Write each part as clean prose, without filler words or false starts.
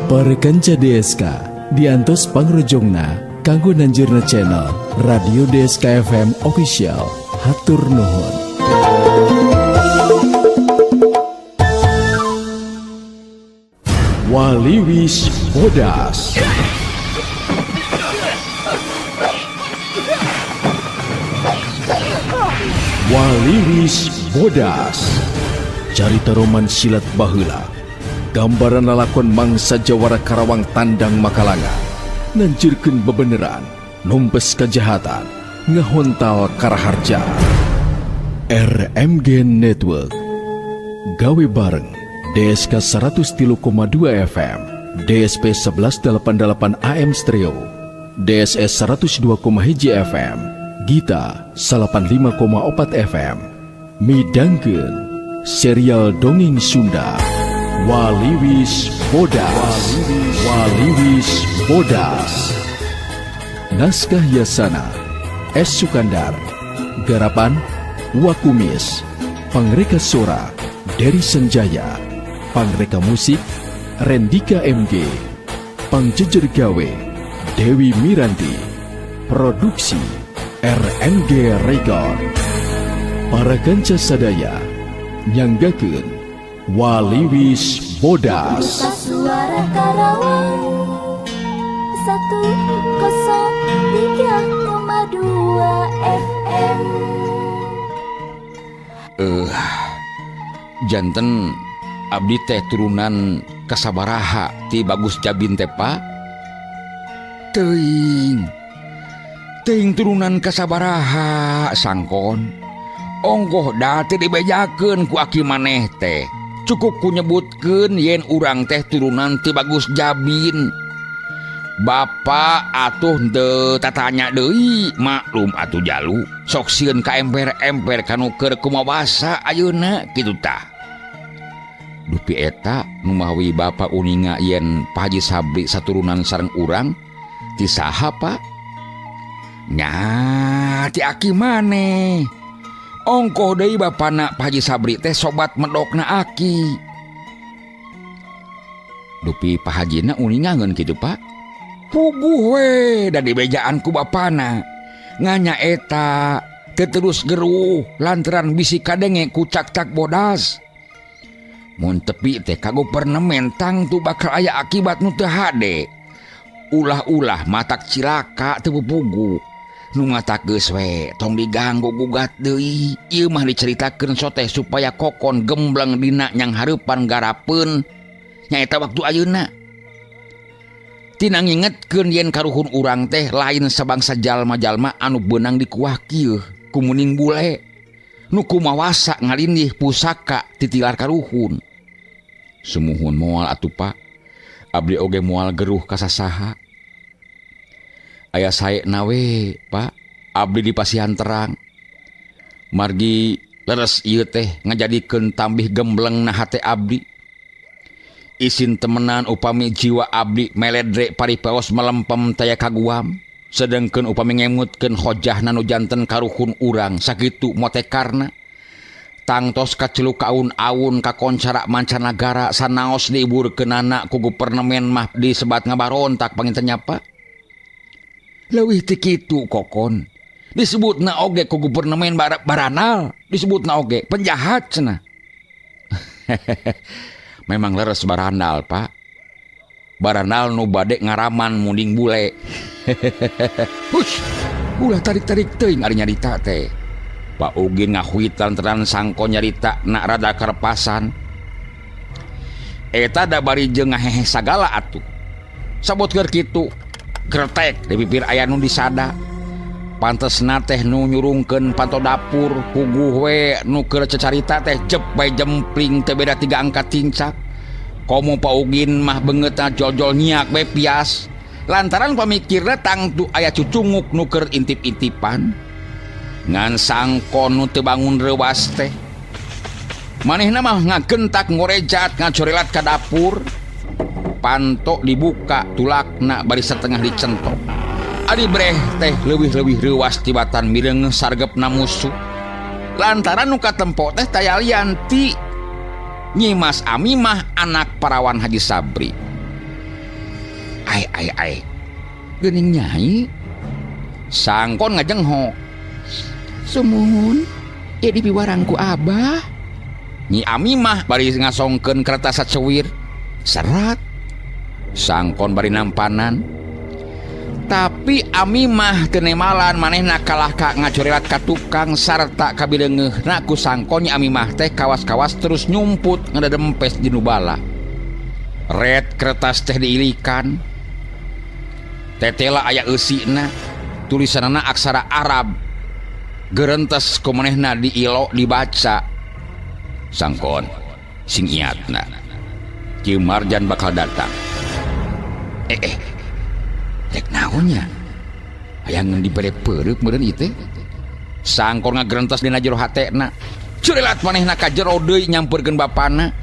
Para kanca DSK diantos pangrojongna kanggo nanjirna channel Radio DSK FM Official. Hatur nuhun. Waliwis Bodas. Waliwis Bodas. Carita roman silat baheula. Gambaran lalakon mangsa jawara Karawang tandang Makalanga. Nanjirkeun bebeneran, numpes kejahatan, ngahontal karaharja. RMG Network. Gawe bareng DSK 103,2 FM, DSP 1188 AM Stereo, DSS 102,1 FM, Gita 85,4 FM. Midangkeun serial dongeng Sunda Waliwis Bodas. Waliwis Bodas. Naskah Yasana S. Sukandar. Garapan Wakumis. Pangreka Sora Dery Senjaya. Pangreka Musik Rendika MG. Pangjejer Gawe Dewi Miranti. Produksi RMG Record. Para kanca sadaya nyanggakeun Waliwis Bodas. Duta Suara Karawang 103,2 FM. Janten abdi teh turunan kasabaraha ti Bagus Jabin teh Pak. Teuing. Teuing turunan kasabaraha sangkon. Ongkoh da teu dibejakeun ku aki maneh teh. Cukup ku nyebutkeun yen urang teh turunan ti Bagus Jabin. Bapak atuh teu tatanya deui, maklum atuh jalu. Sok sieun ka emper-emper kanu keur kumawasa ayeuna kitu tah. Dupi eta nu mawi Bapak uninga yen Pak Haji Sabri saturunan sareng urang ti saha Pak? Nya ti aki maneh. Ongkoh deui bapana Pak Haji Sabri teh sobat medokna aki. Dupi Pak Hajina uninga ngeun kitu Pak. Puguh we da dibejaan ku bapana. Nganya eta teu terus geruh lantaran bisi kadenge ku cak-cak bodas. Mun tepi teh kagupernemen tangtu bakal aya akibat nu teu hade. Ulah-ulah matak cilaka teu puguh. Nu ngatak geus we tong diganggu gugat deui. Ieu mah diceritakeun soteh supaya kokon gembleng dina nyang hareupan garapeun nyaeta waktu ayeuna. Tina ngingetkeun yen karuhun urang teh lain sabangsa jalma-jalma anu beunang dikuah kieu kumuning bule. Nu kumawasa ngalindih pusaka titilar karuhun. Sumuhun moal atuh Pak. Abdi oge moal geruh ka sasaha. Aya sae nawe Pak, abdi di pasihan terang. Margi leres ieu teh ngajadikeun tambih gembleng na hate abdi. Isin temenan upami jiwa abdi meledre paripaos melempem taya kaguam. Sedengkeun upami ngemutkeun hojahna nu janten karuhun urang sakitu motekarna. Tangtos kaceluk kaun-aun kakoncara mancanagara sanaos diiburkeunana ku gupernemen mah disebat ngabarontak panginten nya Pak. Leuwih ti kitu kokon. Disebutna oge ku gupernemen baranal, disebutna oge penjahat cenah. Memang leres baranal Pak. Baranal nu bade ngaraman munding bule. Hush, ulah tarik-tarik teuing ari nyarita teh. Pak Ugin ngahuitan teran sangko nyarita nak rada karepasan. Eta da bari jeung ngahehe sagala atuh. Sabot keur kitu kretek di bibir aya nu disada. Pantesna teh nu nyurungkeun panto dapur puguh we nu keur cecarita teh jep bae jempling teu beda tiga angka tincak. Komo Pak Ugin mah beungeutna jol-jol nyiak bae pias. Lantaran pamikirna tangtu aya cucunguk nu keur intip-intipan. Ngan sangko nu teu bangun reuwas teh. Manehna mah ngagentak ngorejat ngacorelat ka dapur. Panto dibuka tulakna bari setengah dicentok. Ari breh teh leuwih-leuwih reuwas tibatan mireung sargepna musuh. Lantaran nu katempo teh taya lian ti Nyimas Amimah anak parawan Haji Sabri. Ai ai ai. Geuning nyai. Sangkon ngajenghok. Sumuhun, ieu dipiwarang ku Abah. Nyi Amimah bari ngasongkeun kertas saceuwir. Serat. Sangkon bari nampanan. Tapi Amimah teu nemalan manehna kalah ka ngacorelat ka tukang sarta kabileungeuhna ku sangkon Nyi Amimah teh kawas-kawas terus nyumput ngadadempes di nu bala. Red kertas teh diilikan. Tetela aya eusina, tulisanana aksara Arab. Gerentes ku manehna diilo dibaca. Sangkon sing iatna. Ki Marjan bakal datang. Rek naonnya? Hayang dibere peureup meureun ieu teh. Sangkon ngagerentes dina jero hatena. Curelat manehna ka jero deui nyampeurkeun bapana.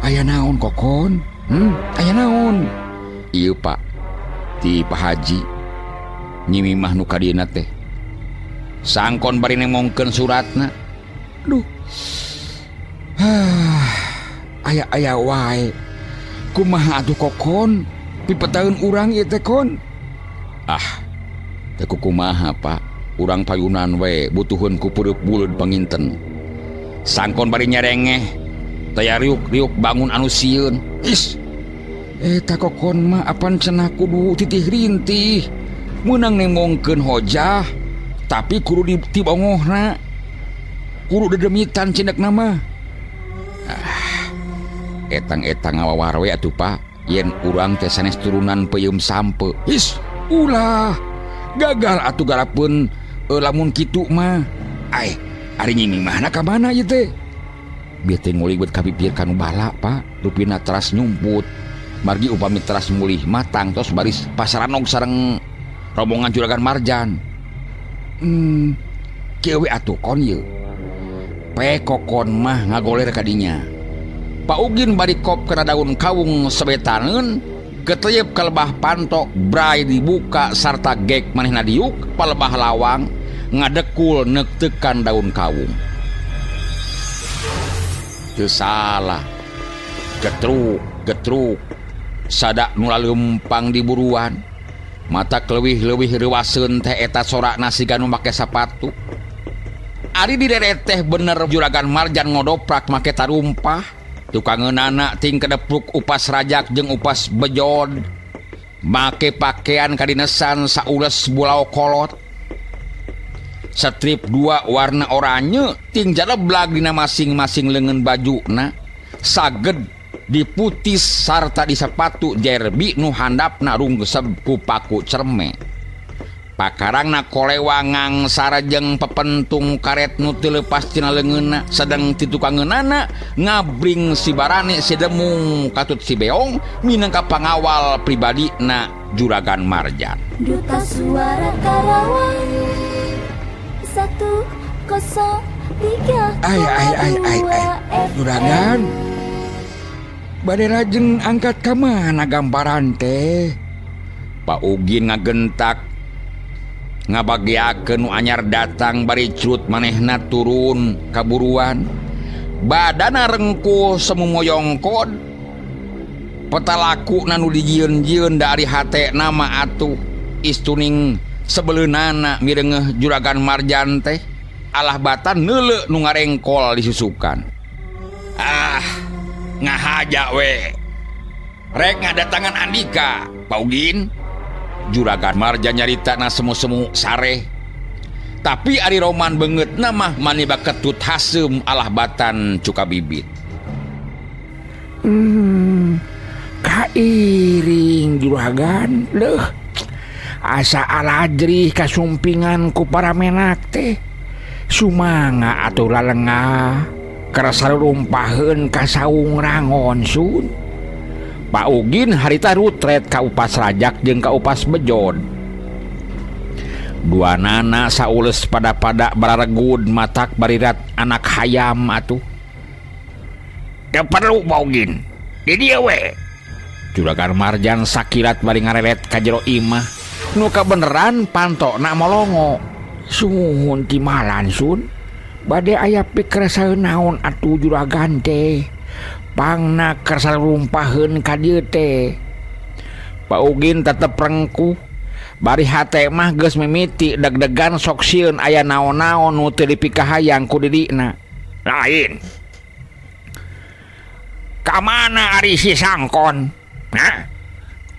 Aya naon kokon? Aya naon? Ieu Pak, ti Pak Haji. Nyi Mimah nu ka dieuna teh. Sangkon bari nemongkeun suratna. Duh. Aya-aya wae. Kumaha atuh kokon? Pipetaeun urang ieu teh kon. Ah, teh kumaha Pak? Urang payunan we butuheun ku peureub buleud panginten. Sangkon bari nyerengeh, taya riuk-riuk bangun anu sieun. Is. Eta kokon mah apan cenah kudu titih rintih. Meunang nemongkeun hojah, tapi kudu ditibongohna. Kudu dedemitan cindekna mah. Ah, etang-etang ngawawar we atuh Pak. Yen urang teh sanes turunan peuyeum sampe. Is, ulah. Gagal atuh garapeun lamun kitu mah. Ai, ari Nyi Mimahna ka mana ieu teh? Bieu teh nguliwet ka pipir ka nu bala, Pak. Rupina teras nyumput. Margi upami teras mulih matang tos baris pasaranog sareng rombongan Juragan Marjan. Kieu we atuh kon ieu. Pe kokon mah ngagoler ka dinya. Pak Ugin bari kop kana daun kawung sebetaneun, ketelip ka lebah pantok, bray dibuka sarta gek manehna diuk palebah lawang ngadekul neukteukan daun kawung. Teu salah. Getruk, getruk. Sadak nu laleumpang di buruan. Mata leuwih-leuwih reuwaseun teh eta sorakna siga nu make sapatu. Ari direret teh bener Juragan Marjan ngodoprak make tarumpah. Tukangeunana ting kedepruk upas rajak jeung upas bejod. Make pakaian kadinesan saules bulau kolot. Strip dua warna oranye ting jaleblag dina masing-masing leungeun bajuna. Saged diputis sarta di sepatu jerbi nu handapna runggeseb ku paku cerme. Pakarangna kolewangang sarajeng pepentung karet nu teu leupas tina leungeunna, sedeng ti tukangeunana ngabring si barani si demung katut si beong minangka pangawal pribadina Juragan Marjan. Duta Suara Karawang 103. Ai ai ai ai ai. Juragan. Bade rajeng angkat ka mana gambaran teh? Pak Ugin ngagentak ngabageakeun nu anyar datang bari curut manehna turun kaburuan. Badana rengkuh semu moyongkod. Petalaku nu dijieun-jieun dari hate nama atuh istuning sebeleunana mireungeuh Juragan Marjan teh alah batan neuleu nu ngarengkol disusukan. Ah, ngahaja we. Rek ngadatangan Andika, Pak Ugin. Juragan Marjan nyaritana semu-semu sareh. Tapi ari roman beungeutna mah maniba ketut haseum alah batan cuka bibit. Kairing juragan leuh. Asa alajrih kasumpingan ku para menak teh. Sumanga atuh lalengah kerasa rumpaheun ka saung rangon sun. Pak Ugin harita rutret ka upas rajak jeung ka upas bejod. Dua nana saules pada-pada bararegud matak barirat anak hayam atuh. Teu perlu Pak Ugin. Di dieu we. Juragan Marjan sakilat bari ngareret ka jero imah. Nu kabeneran pantokna molongo. Sumuhun timalan sun. Bade aya pikersa naon atuh juragan teh. Pangna kersa rumpaheun ka dieu teh. Pak Ugin tetep rengkuh. Bari hate mah geus mimiti deg-degan sok sieun aya naon-naon nu teu dipikahayang ku dirina. Lain. Ka mana ari si Sangkon? Nah,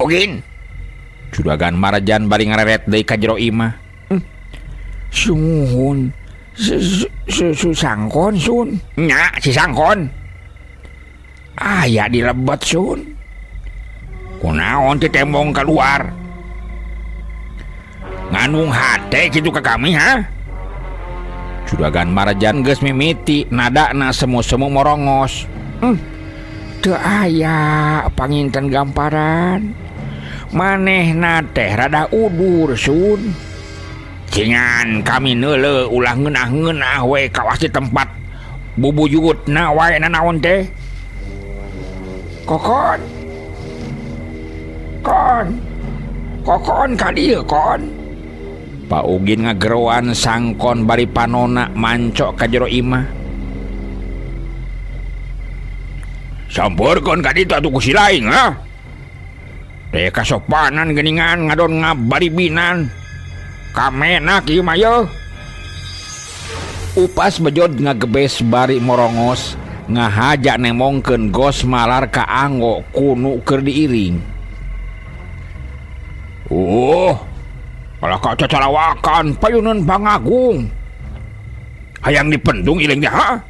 Ugin. Juragan Marjan bari ngareret deui ka jero imah. Sumuhun. Su Sangkon sun. Nya si Sangkon. Aya di lebet sun. Kunaon teh tembong keluar? Nganung hate kitu ka kami ha? Juragan Marjan geus mimiti nadana semu-semu morongos. Teu aya panginten gamparan. Manehna teh rada udur sun. Cingan kami neuleuh ulah ngeunah-ngeunah we kawas di tempat bubuyutna wae nanaon teh. Kokon. Kon. Kokon ka dieu kon. Pak Ugin ngageroan Sangkon bari panona mancok ka jero imah. Sampeurkeun ka ditu atuh ku si laing ha. Teh kasopanan geuningan ngadon ngabaribinan. Kamenak ieu mah yeuh. Upas bejod ngagebes bari morongos ngahaja nemongkeun gos malar ka anggo kunu keur diiring. Kalau kau cacalawakan payunan Pangagung. Hayang dipendung iling teh ha?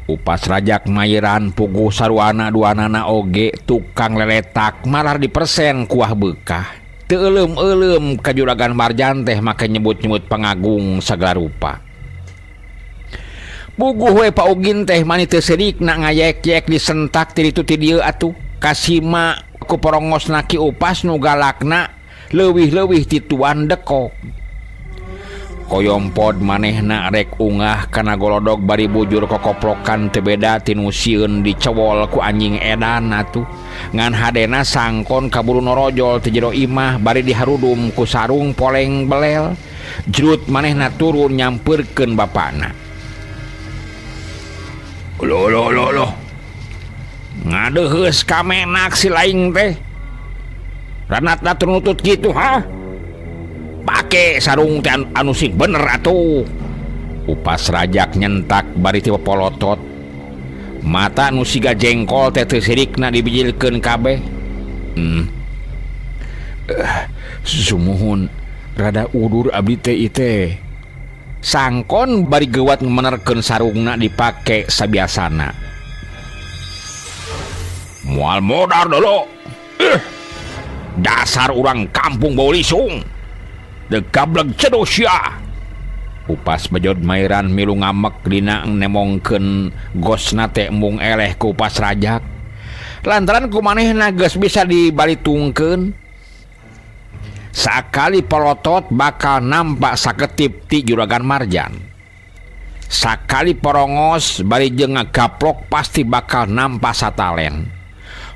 Upas rajak mayiran puguh saruana duanana oge tukang leletak malar dipersen kuah beukah. Teu euleum-euleum ka Juragan Marjan teh make nyebut-nyebut Pangagung sagala rupa. Puguh we Pak Ugin teh mani teu seurikna ngayek-yek disentak ti ditu ti dieu atuh. Kasima ku porongosna Ki Upas nu galakna leuwih-leuwih ti tuan dekok. Koyompod manehna rek ungah kana golodog bari bujur kokoplokan teu beda tinu sieun dicewol ku anjing edan atuh. Ngan hadena Sangkon kaburu norojol ti jero imah bari diharudum ku sarung poleng belel. Jrut manehna turun nyampeurkeun bapana. Loh loh loh loh. Ngadeuheus kamenak si laing teh. Ranatna nutut gitu ha? Pake sarung teh anu sing bener atuh. Upas rajak nyentak bari ti polotot. Mata nu siga jengkol teh teu sirikna dibijilkeun kabeh. Sumuhun rada udur abdi teh ieu. Sangkon bari geuwat menerkeun sarungna dipake sabiasana. Moal modar dulu. Dasar urang kampung bau lisung. Degablek cedoh sia. Upas bejod mairan milu ngamek dina nemongkeun gosna teh embung eleh ku Upas rajak. Lantaran ku manehna geus bisa dibalitungkeun. Sakali polotot bakal nampak saketip ti Juragan Marjan. Sakali porongos bari jeung ngagaplok pasti bakal nampak satalen.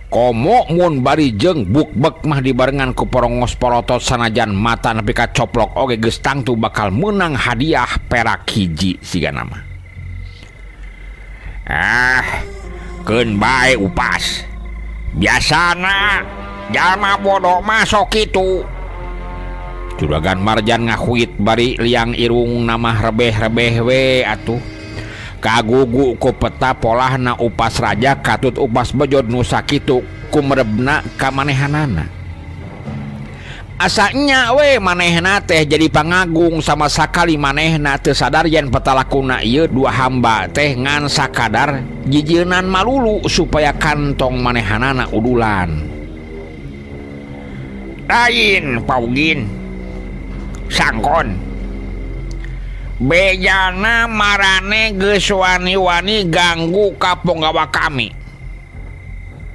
Komo mun bari jeung bukbek mah dibarengan ku porongos polotot sanajan mata nepi ka coplok oge geus tangtu bakal meunang hadiah perak hiji sigana mah. Keun bae Upas. Biasana jalma bodoh mah sok kitu. Juragan Marjan ngahuit bari liang irung namah rebeh-rebeh we atuh. Kagugu ku peta polahna Upas raja katut Upas bejod nu sakitu kumrebna ka manehanana. Asa nya we manehna teh jadi pangagung sama sakali manehna teu sadar yen petalakuna ieu dua hamba teh ngan sakadar jijieunnan malulu supaya kantong manehanana udulan. Lain Pak Ugin. Sangkon. Bejana marane geus wani-wani ganggu ka ponggawa kami.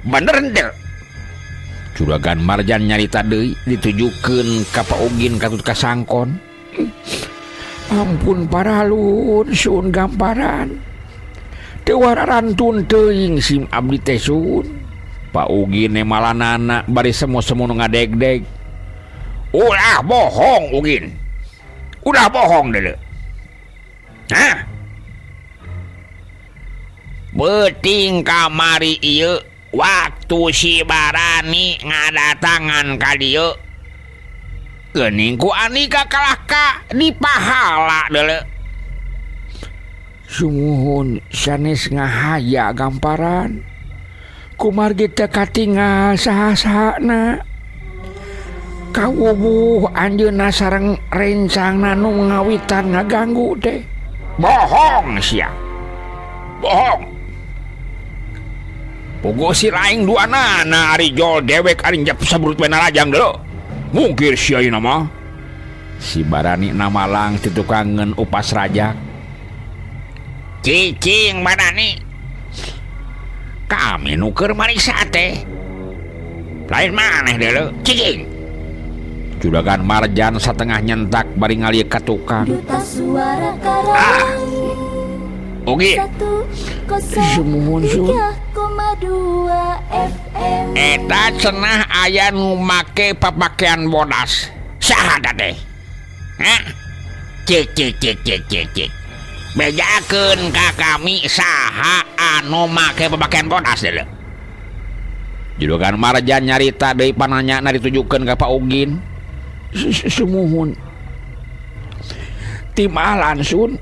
Bener henteu? Juragan Marjan nyarita deui ditujukeun ka Pak Ugin katut ka Sangkon. Ampun paralun sun gamparan. Teu wararantun teuing sim abdi teh sun. Pak Ugin malanana bari semu-semu nu ngadegdeg. Ulah bohong Ugin. Ulah bohong deuleu. Hah? Beuting kamari ieu waktu si Barani ngadatangan ka dieu. Geuning ku Andika kalah ka dipahala deuleu. Sumuhun sanes ngahaya gamparan. Kumargi teu katingal saha-sahana. Kawubuh anjeunna sareng rencangna nu ngawitan ngaganggu teh. Bohong sia. Bohong. Puguh si laing duanana ari jol dewek ari njap sabrut we narajang deuleu. Mungkir sia ieu mah. Si Barani namalang ti tukangeun upas rajak. Cicing Barani. Kami nu keur mariksa teh. Lain maneh deuleu, cicing. Juragan Marjan satengah nyentak bari ngalieu ka tukang. Duta Suara Karawang. Oge. Sumuhun sun. 103,2 FM. Eta cenah aya nu make papakean bodas. Saha teh? Hah? Cek cek cek cek cek cek. Bejakeun ka kami saha anu make papakean bodas deuleu. Juragan Marjan nyarita deui pananyana ditujukeun ka Pak Ugin. Sumuhun. Timalan sun.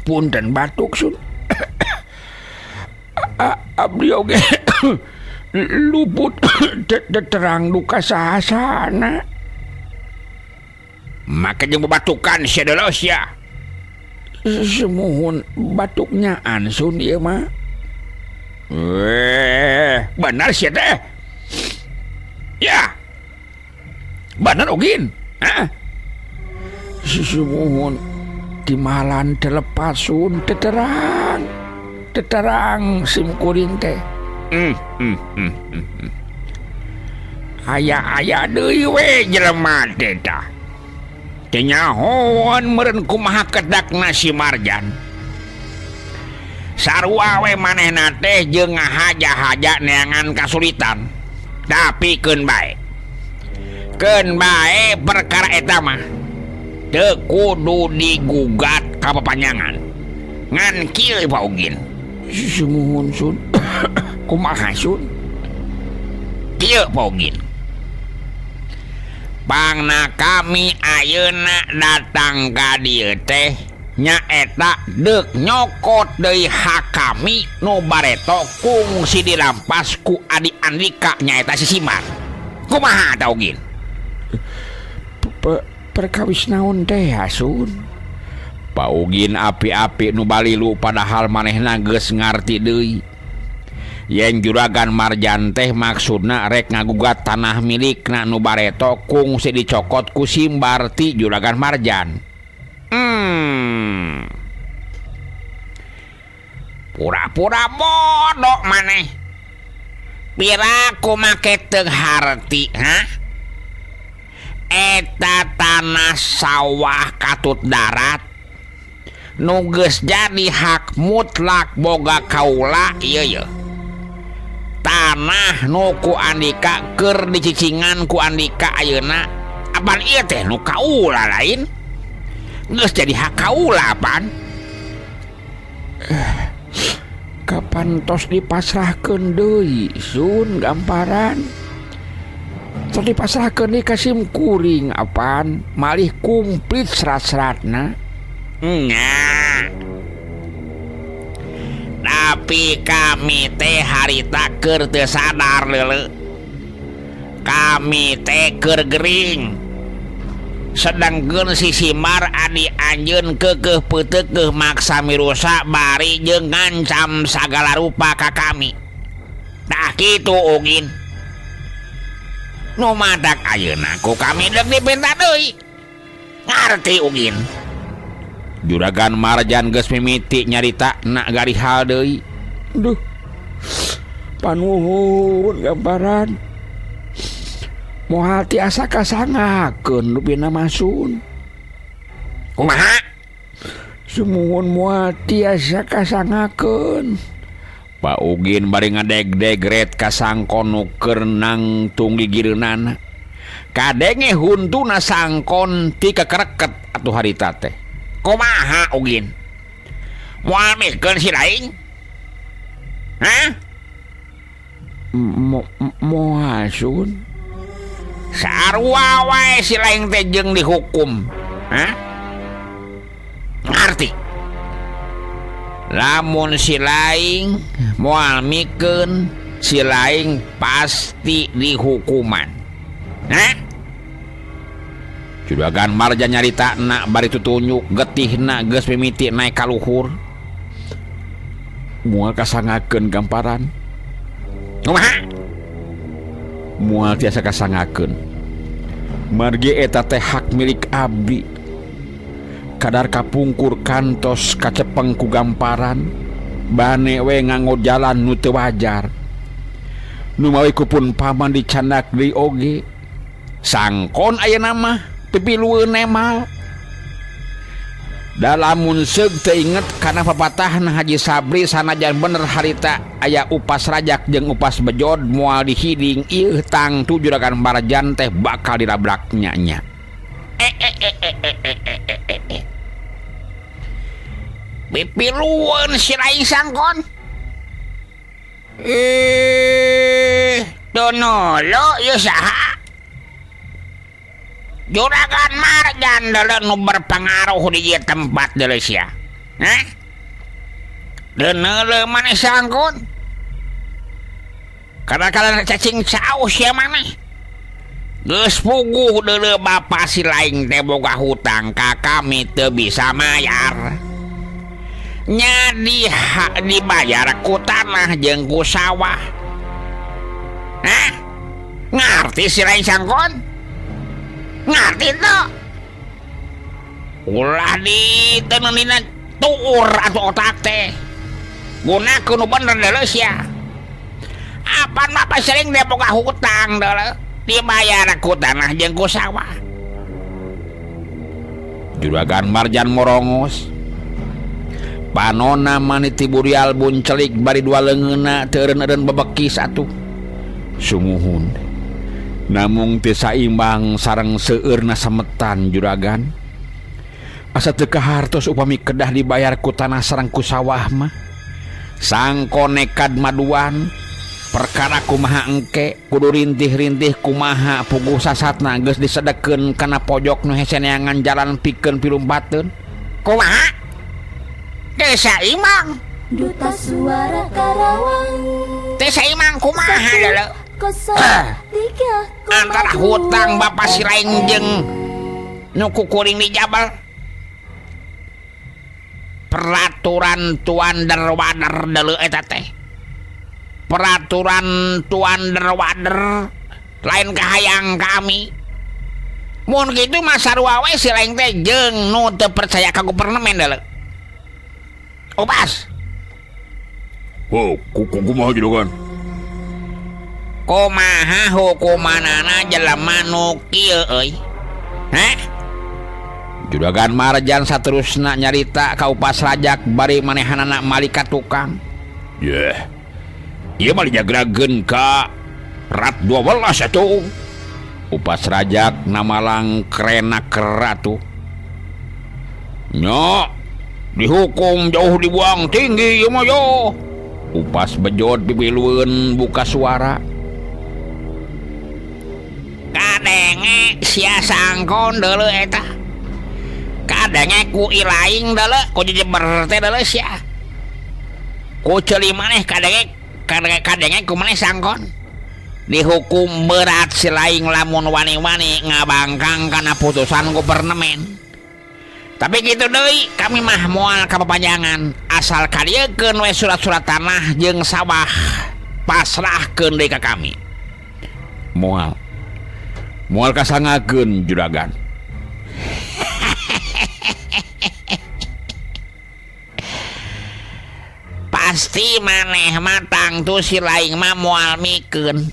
Punten batuk sun. Abdi oge luput terang duka sahasana. Make jeung babatukan sia deuleu sia. Sumuhun batuknya ansun ieu mah. Benar sia teh. Ya. Benar Ugin. Hah? Sumuhun timalan telepas sun teterang. Teterang sim kuring teh. Aya-aya deui we jelema teh tah. Teu nyahoan meureun kumaha kedakna si Marjan. Sarua we manehna teh jeung ngahaja-haja neangan kasulitan. Tapi keun bae. Keun bae perkara eta mah teu kudu digugat ka papanjangan. Ngan kieu Pak Ugin. Sumuhun sun. Kumaha sun? Kieu Pak Ugin. Pangna kami ayeuna datang ka dieu teh nyaeta deuk nyokot deui hak kami nu bareto kungsi dirampas ku adi Andika nyaeta si Simar. Kumaha ta Ugin? Perkawis naon teh asun? Pak Ugin api-api nu balilu padahal manehna geus ngarti deui. Yen Juragan Marjan teh maksudna rek ngagugat tanah milikna nu bareto kungsi dicokot ku Simbar ti Juragan Marjan. Pura-pura bodoh maneh. Piraku make teu harti, ha? Eta tanah sawah katut darat nu geus jadi hak mutlak boga kaula ieu ye. Tanah nu ku Andika keur dicicingan ku Andika ayeuna apan ieu teh nu kaula lain. Geus jadi hak kaula apan. Kapan tos dipasrahkeun deui sun gamparan. Tos dipasrahkeun deui ka sim kuring apan malih kumplit serat-seratna. Nya. Tapi kami teh harita keur teu sadar leuleuh. Kami teh keur gering. Sedangkeun si Simar adi anjeun keukeuh peuteukeuh maksa mirusa bari jeung ngancam sagala rupa ka kami. Tah kitu Ugin. Nu matak ayeuna ku kami deuk dipenta deui. Ngarti Ugin. Juragan Marjan geus mimiti nyarita nak garihal deui. Duh. Panuhun gambaran. Moal tiasa kasangakeun rupina masun. Kumaha? Sumuhun moal tiasa kasangakeun. Pak Ugin bari ngadeg-degret ka sangkon nu keur nangtung gigireunana. Kadenge huntuna sangkon ti kekereket atuh harita teh. Kumaha Ugin? Moal mikeun si laing? Hah? Moal sun. Sarua wae si laing teh jeung dihukum. Hah? Ngarti? Lamun si laing moal mikeun, si laing pasti dihukuman. Hah? Juragan Marjan nyarita na bari tutunyuk getihna geus mimiti naik ka luhur. Moal kasangakeun gamparan. Kumaha? Moal tiasa kasangakeun. Margi eta teh hak milik abdi. Kadar kapungkur kantos kacepeng ku gamparan, bane we nganggo jalan nu teu wajar. Nu mawi kupun paman dicandak deui oge. Sangkon ayeuna mah pipilueun emal. Da lamun seug teu inget kana papatahna Haji Sabri sanajan bener harita aya upas rajak jeung upas bejod moal dihiding ieu tangtu Juragan Marjan teh bakal dilabrak nya-nya. Pipilueun si laing sangkon. Donolo ieu saha? Juragan Marjan deuleu nu berpengaruh di ieu tempat deuleu sia. Hah? Deuneuleum maneh sangkon. Kadang-kadang cacing saus sia maneh. Geus puguh deuleu bapa si laing teh boga hutang ka kami teu bisa mayar. Nya dibayar ku tanah jeung ku sawah. Hah? Ngarti si laing sangkon? Ngarti teu? Ulah diteunina tuur atuh otak teh. Gunakeun nu bener deuleu sia. Apan bapak sering teh boga hutang deuleu, dibayar ku tanah jeung ku sawah. Juragan Marjan morongos. Panona maniti burial buncelik bari dua leungeunna teu eureun-eureun bebekis atuh. Sumuhun. Namung teu saimbang sareng seueurna semetan juragan. Asa teu kahartos upami kedah dibayar ku tanah sareng ku sawah mah. Sangko nekad maduan perkara kumaha engke kudu rintih-rintih kumaha puguh sasatna geus disedekeun kana pojok nu hese neangan jalan pikeun pilumpateun. Kumaha? Teu saimang. Duta Suara Karawang. Teu saimang kumaha deuleu? Antara hutang bapak si laing jeung nu kukuring di jabal. Peraturan tuan derwader deuleu eta teh. Peraturan tuan derwader lain kahayang kami. Mun kitu mah sarua we si laing teh jeung nu teu percaya ka gubernemen deuleu. Opas. Oh, kumaha juragan? Kumaha hukumanana jelema nu kieu euy? Hah? Juragan Marjan saterusna nyarita ka upas rajak bari manehanana malik ka tukang. Yeh. Ieu mah dijagrageun ka rat 12 atuh. Upas rajak namalang krena keratu. Nya dihukum jauh dibuang tinggi ieu mah yo. Upas bejod pipilueun buka suara. Kadenge sia sangkon deuleu eta. Kadenge ku ilaing deuleu, ku jejeber teh deuleu sia. Ku ceuli maneh kadenge, kadenge ku maneh sangkon. Dihukum berat si laing lamun wani-wani ngabangkang kana putusan gubernemen. Tapi gitu deui, kami mah moal kapapanjangan asal kadiekeun we surat-surat tanah jeung sawah pasrahkeun deui ka kami. Moal. Moal kasangakeun juragan. Pasti maneh mah tangtu si laing mah moal mikeun.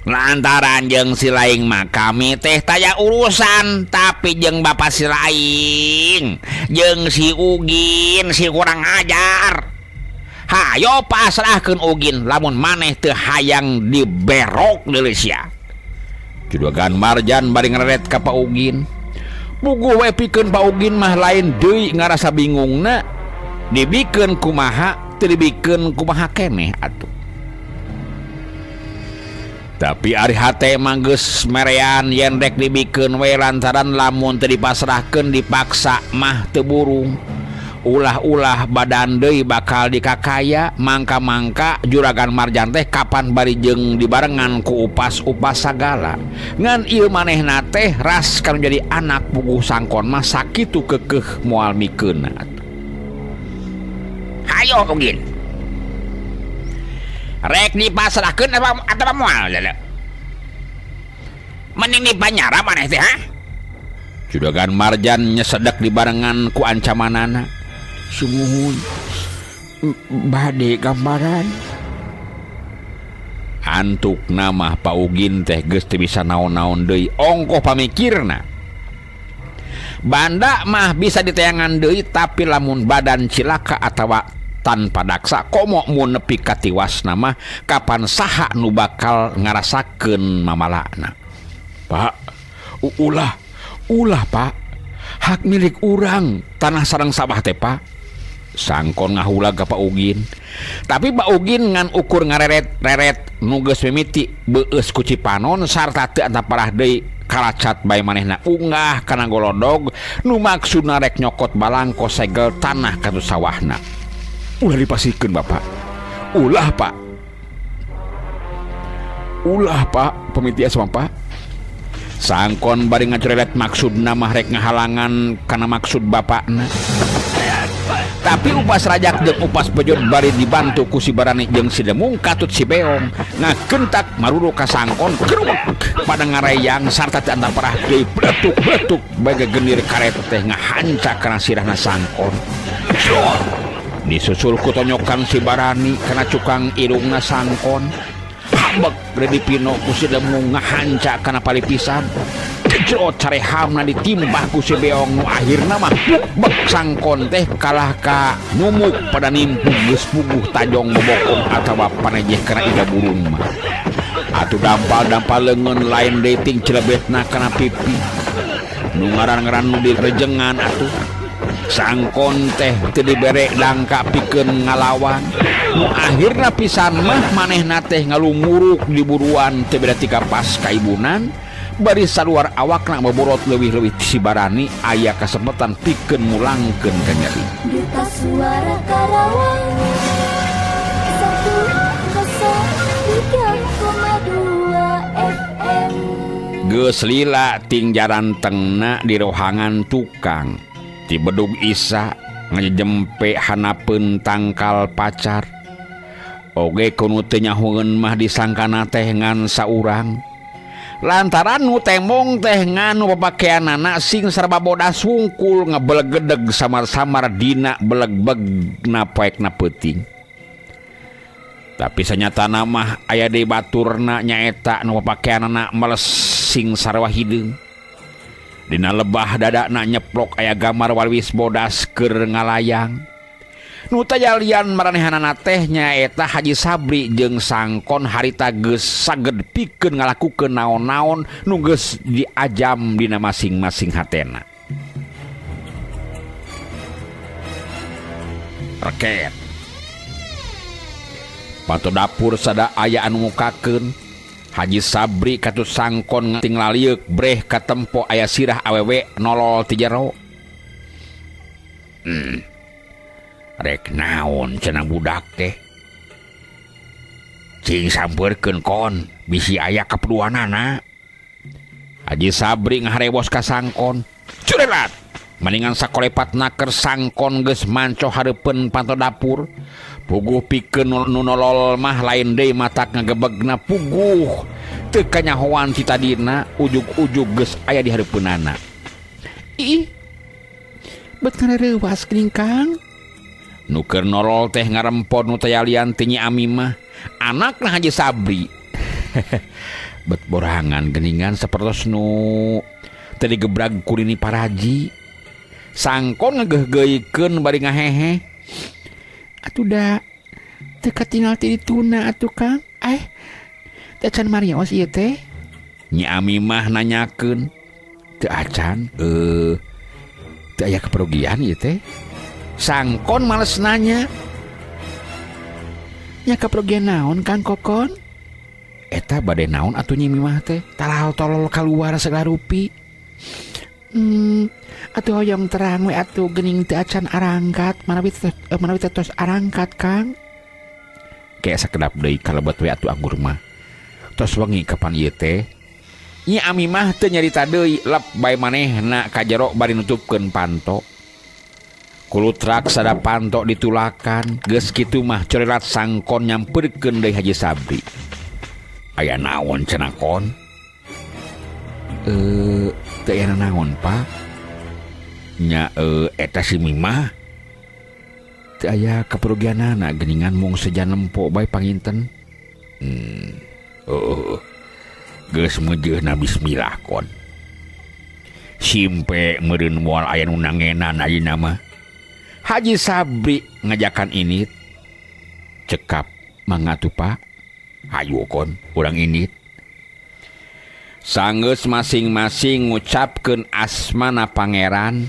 Lantaran jeung si laing mah kami teh taya urusan, tapi jeung bapak si laing jeung si Ugin si kurang ajar. Hayo pasrahkeun Ugin lamun maneh teu hayang diberok deui sia. Juragan Marjan bari ngereret ka Pak Ugin. Puguh we pikeun Pak Ugin mah lain deui ngarasa bingungna. Dibikeun kumaha teu dibikeun kumaha keneh atuh. Tapi ari hate mah geus merean yen rek dibikeun we lantaran lamun teu dipasrahkeun dipaksa mah teu burung. Ulah-ulah badan deui bakal dikakaya mangka-mangka Juragan Marjan teh kapan bari jeung dibarengan ku upas-upas sagala. Ngan ieu manehna teh ras kana jadi anak puguh sangkon mah sakitu keukeuh moal mikeunna. Hayo Ugin. Rek dipasrahkeun apa atawa moal? Mending dipanyara maneh teh ha? Juragan Marjan nyesedek dibarengan ku ancamanana. Sumuhun bade gambaran. Antuk nama Pak Ugin teh geus teu bisa naon-naon deui ongkoh pamikirna. Banda mah bisa diteangan deui tapi lamun badan cilaka atawa tanpa daksa komo mun nepi ka tiwasna mah kapan saha nu bakal ngarasakeun mamalana. Pak, ulah ulah Pak, hak milik urang tanah sareng sawah teh Pak. Sangkon ngahulag ka Pak Ugin. Tapi Pak Ugin ngan ukur ngareret-reret nu geus mimiti beueus ku Cipanon sarta teu antaparah deui kalacat bae manehna unggah kana golodog nu maksudna rek nyokot balangko segel tanah ka sawahna. Ulah dipasikeun Bapak. Ulah Pak. Ulah Pak, pamiti sama Pak. Sangkon bari ngacorelet maksudna mah rek ngahalangan kana maksud bapakna. Tapi upas rajak jeung upas bejot bari dibantu ku si Barani jeung si Demung katut si Beong ngagentak maruru ka sangkon keruk pada ngareyang sarta teu antaparah deui bletuk-bletuk bae genir karet teh ngahanca kana sirahna sangkon. Disusul ku tonyokan si Barani kana cukang irungna sangkon. Habek reudi pino ku si Demung ngahanca kana palipisan. Jero carehamna ditimbah ku si Beong nu akhirna mah bek sangkon teh kalah ka numuk pada nimpung geus puguh tajong bobokong atawa panejeh kana iga burung mah. Atuh dampal-dampal leungeun lain deui ting celebetna kana pipi. Nu ngaran-ngaran nu direjengan atuh. Sangkon teh teu dibere dangka pikeun ngalawan. Nu akhirna pisan mah manehna teh ngalumuruk di buruan teu beda tika pas kaibunan. Bari saluar awakna boborot leuwih-leuwih si Barani aya kasempatan pikeun mulangkeun ka nyeri. Duta Suara Karawang 103,2 FM. Geus lila ting jarantengna di rohangan tukang. Ti bedug Isa ngajempe hanapeun tangkal pacar. Oge kunu teu nyahoeun mah disangkana teh ngan saurang. Lantaran nu temong teh ngan nu papakeanana sing serba bodas wungkul ngebelegedeg samar-samar dina belegbegna poekna peuting. Tapi sanyatana mah aya deui baturna nyaeta nu papakeanana meles sing sarwa hideung. Dina lebah dadana nyeplok aya gambar walwis bodas keur ngalayang. Nu tajalian maranehanana teh nyaeta Haji Sabri jeung sangkon harita geus saged pikeun ngalakukeun naon-naon nu geus diajam dina masing-masing hatena. Reket. Panto dapur sada aya anu mukakeun. Haji Sabri katut sangkon ting lalieuk breh katempo aya sirah awewe nolol ti jero. Rek naon cenah budak teh. Cing sampeurkeun kon bisi aya kaperluanana. Haji Sabri ngaharewos ka sangkon. Curelat. Maningan sakolepat naker sangkon geus manco hareupeun panto dapur. Puguh pikeun nu nolol mah lain deui matak ngagebegna puguh. Teu kanyahoan ti tadina ujug-ujug geus aya di hareupeunana. Ih. Bet ngareuwas geuning Kang. Nu keur nolol teh ngarempon nu tayalian ti Nyi Ami mah anakna Haji Sabri. Bet borangan geuningan sapertos nu teu digebrag ku Nini Paraji. Sangkon ngegeuhgeuikeun bari ngahehe. Atuh da teu katingal ti dituna atuh Kang. Teu acan marios ieu teh. Nyi Ami mah nanyakeun. Teu acan teu aya keperugian ieu teh. Sangkon males nanya. Nya kaprogian naon Kang Kokon? Eta bade naon atuh Nyi Mimah teh? Talal tolol kaluar segala rupi. Atuh hoyong terang we atuh geuning teu acan arangkat, manawi teh tos arangkat Kang. Kayak sakedap deui kalebet we atuh anggur mah. Tos wengi kapan ieu teh? Nyi Ami mah teu nyarita deui, lep bae manehna ka jero bari nutupkeun panto. Kulutrak sada panto ditulakan, geus kitu mah corelat sangkon nyamperkeun deui Haji Sabri. Aya naon cenah kon? Teu aya naon Pak? Nya eta si Mimah teu aya kaperugianana geuningan mung sejan nempo bae panginten. Geus meujeuhna bismillah kon. Simpe meureun moal aya nu nangenan ayeuna mah. Haji Sabri ngajakan ini cekap mangga tuh Pak. Hayu kon urang indit. Sanggeus masing-masing ngucapkeun asmana pangeran.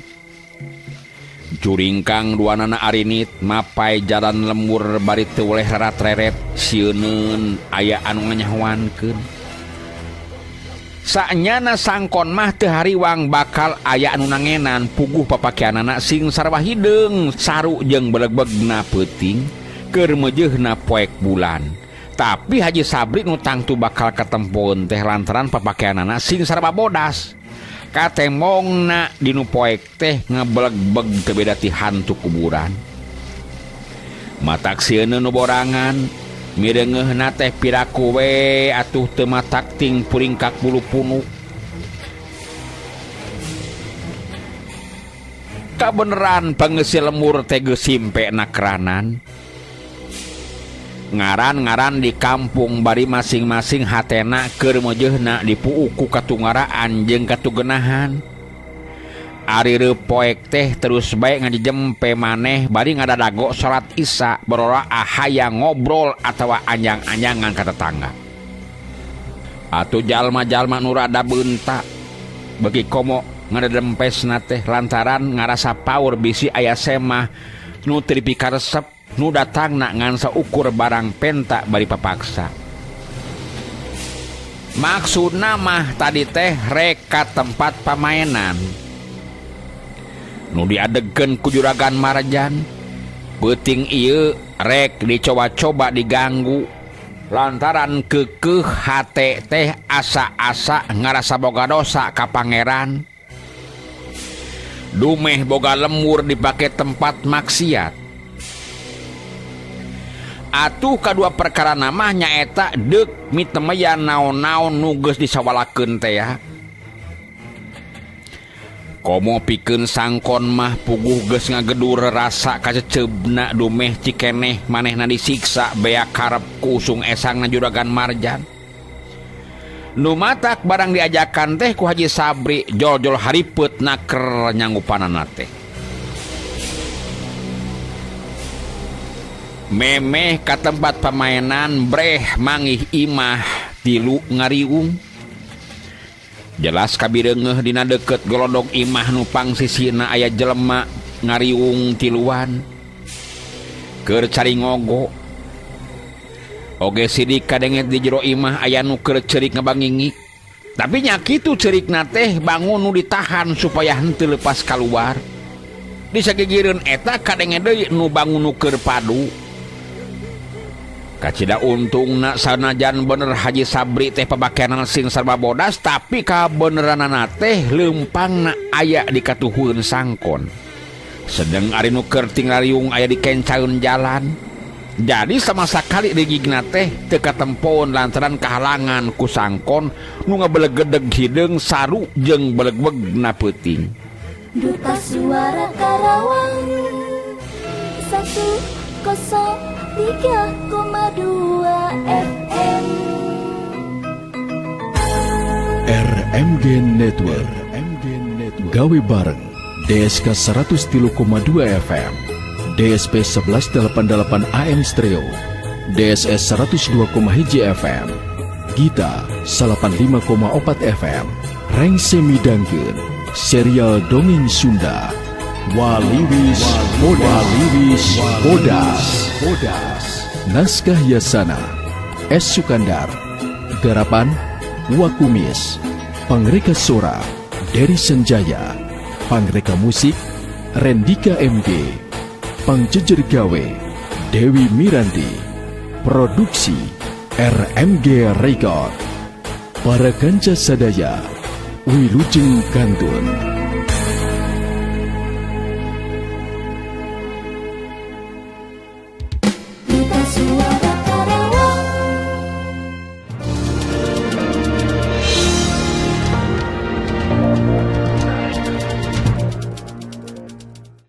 Juringkang duanana arinit mapai jalan lembur bari teu weleh rarat-reret sieuneun aya anu nganyahoankeun. Saenyana sangkon mah teu hariwang bakal aya anu nangenan puguh papakeanana sing sarwa hideung saru jeung belegbegna peuting keur meujeuhna poek bulan. Tapi Haji Sabri nu tangtu bakal katempoeun teh lantaran papakeanana sing sarwa bodas. Katemongna dinu poek teh ngebelegbeg teu beda ti hantu kuburan. Matak sieun nu borangan mireungeuhna teh piraku we atuh teu matak ting puringkak bulu punuk. Kabeneran pangeusi lemur teh geus simpe nakranan. Ngaran-ngaran di kampung bari masing-masing hatena keur meujeuhna dipuuk ku katungaraan jeung katugenahan. Ari reupoek teh terus bae ngajejempe maneh bari ngadadago salat Isya berora ahaya ngobrol atawa anjang-anjangan ka tetangga. Atuh jalma-jalma nu rada beunta beuki komo ngadedempesna teh lantaran ngarasa paur bisi aya semah nu teu dipikaresep nu datangna ngan saukur barang penta bari papaksa. Maksudna mah tadi teh rek ka tempat pamainan. Nu diadegkeun ku Juragan Marjan. Peuting ieu rek dicoba-coba diganggu lantaran keukeuh hate teh asa-asa ngarasa boga dosa ka pangeran. Dumeh boga lemur dipake tempat maksiat. Atuh kadua perkara namah nyaeta deuk mitemeyan naon-naon nu geus disawalakeun teh ya. Komo pikeun sangkon mah puguh geus ngagedur rasa kaceceubna dumeh cikeneh manehna disiksa beak karep ku usung esangna Juragan Marjan. Nu matak barang diajakan teh ku Haji Sabri jol-jol haripeut naker nyanggupanana teh. Memeh ka tempat pamainan breh mangih imah tilu ngariung. Jelas kabireungeuh dina deukeut golodog imah nu pangsisina aya jelema ngariung tiluan. Keur cari ngogo. Oge sidik kadenget di jero imah aya nu keur ceurik ngabangingik. Tapi nya kitu ceurikna teh bangun nu ditahan supaya henteu lepas kaluar. Di sagigireun eta kadenge deui nu bangun nu keur padu. Kacida untungna sanajan bener Haji Sabri teh pabakeanan sing sarba bodas tapi kabeneranana teh leumpangna aya di katuhueun sangkon. Sedeng ari nu keur tinglariung aya di kencaeun jalan. Jadi sama sakali rigigna teh teu katempoeun lantaran kahalangan ku sangkon nu ngabelegedeg hideung saru jeung belegbegna peuting. Duta Suara Karawang 103,2 FM RMG Network, gawe bareng DSK 103,2 FM, DSP 1188 AM Stereo, DSS 102,1 FM, Gita 85,4 FM, Rengse Midangkeun, serial Dongeng Sunda, Waliwis Bodas. Bodas. Bodas. Naskah Yasana S. Sukandar. Garapan Wakumis. Pangreka Sora Dery Sanjaya. Pangreka Musik Rendika MG. Pangjejer Gawe Dewi Miranti. Produksi RMG Record. Para kanca sadaya, wilujeng kantun.